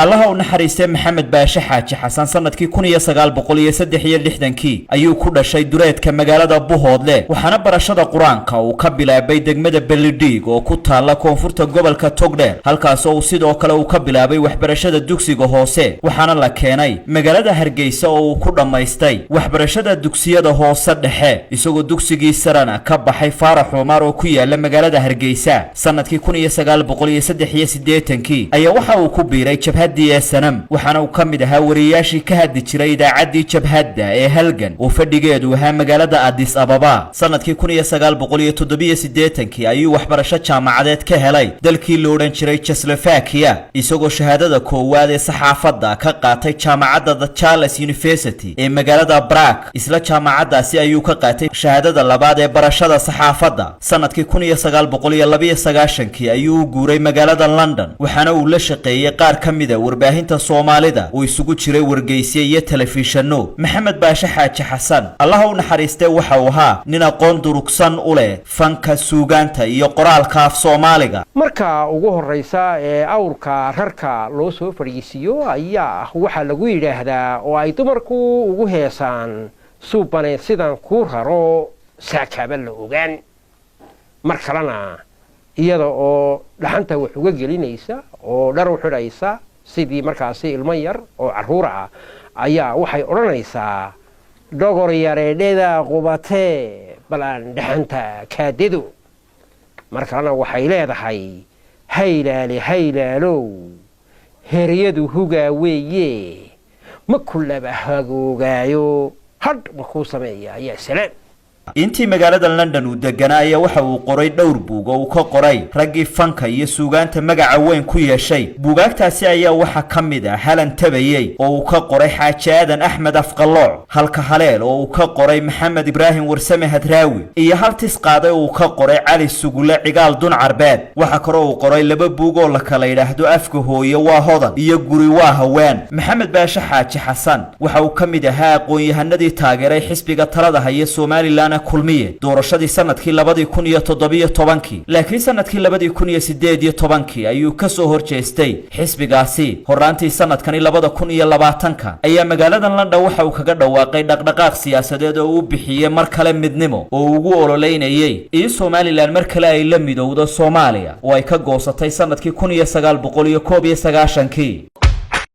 Allaha u naxariistay Maxamed Baashe Xaaji Xasan sanadkii 1963-kii ayuu ku dhashay duleedka magaalada Buhoodle, waxaana barashada Qur-aanka uu ka bilaabay degmada Bellidhiig oo ku taalla koonfurta gobolka Togdheer, halkaasoo uu sidoo kale uu ka bilaabay waxbarashada dugsiga hoose. Waxaana la keenay magaalada Hargeysa oo uu ku dhammaystay waxbarashada dugsiyada hoose dhexe, isagoo dugsigii sarena ka baxay Faarax Xumaar oo ku yaala magaalada Hargeysa. Sanadkii 1983-kii ayaa waxa uu ku biiray jabhaddii SNM, waxaana uu ka mid ahaa wariyayaashii ka hadli jiray idaacaddii jabhadda ee Halgan oo fadhigeedu ahaa magaalada Addis Ababa. Sanadkii 1987-kii ayuu waxbarasho jaamacadeed ka helay dalkii la odhan jiray Cheslovakia, isagoo shahaadada koowaad ee saxaafadda ka qaatay jaamacadda The Charles University ee magaalada Prague. Isla jaamacaddaasi ayuu ka qaatay shahaadada labaad ee barashada saxaafadda. Sanadkii 1992-kii ayuu u guuray magaalada London, waxaana uu la shaqeeyey qaar ka mida warbaahinta Soomaalida oo isugu jiray wargeysye iyo telefishanno. Maxamed Baashe Xaaji Xasan, Allaha u naxariistee, waxa uu ahaa nin aqoon durugsan u leh fanka, suugaanta iyo qoraalka af Soomaaliga. Marka ugu horraysa ee awrka rarka loo soo fadhiisiiyo ayaa waxaa lagu yidhaahdaa oo ay dumarku ugu heesaan: "Suubane, sidaan kuu raro saakaaba la ogaan." Mar kalena iyada oo dhaxanta wax uga gelinaysa oo dhar u xidhaysa sidii markaasi ilmo yar oo carruur ah ayaa waxay odhanaysaa: "Dhogor yareedheda qubatee, bal aan dhaxanta kaadido." Mar kalena waxay leedahay: "Haylaale haylaalow, heryadu hugaa weeye, ma kullaba hagoogaayo, hadh ma kuu sameeya ayaa salaam." Intii magaalada London uu deganaa ayaa waxa uu qoray dhowr buug oo uu ka qoray raggii fanka iyo suugaanta magaca weyn ku yeeshay. Buugaagtaasi ayaa waxaa ka mid ah Halan Tabayey oo uu ka qoray Xaaji Aadan Axmed Afqalooc, Halka Haleel oo uu ka qoray Maxamed Ibraahim Warsame Hadraawi, iyo Hal Tis Qaaday oo uu ka qoray Cali Sugule Cigaal Dun Carbeed. Waxaa kaloo uu qoray laba buug oo la kala yidhaahdo Afka Hooye Waa Hodan iyo Guri Waa Haween. Maxamed Baashe Xaaji Xasan waxa uu ka mid ahaa aqoon-yahanadii taageeray xisbiga talada haya Somaliland, Kulmiye, doorashadii sanadkii 2017-kii, laakiin sanadkii 2018-kii ayuu ka soo horjeestay xisbigaasi. Horraantii sanadkani 2020-ka ayaa magaalada London waxa uu kaga dhawaaqay dhaqdhaqaaq siyaasadeed oo uu bixiyey Mar Kale Midnimo, oo ugu ololeynayey in Somaliland mar kale ay la midowdo Soomaaliya oo ay ka goosatay sanadkii 1991-kii.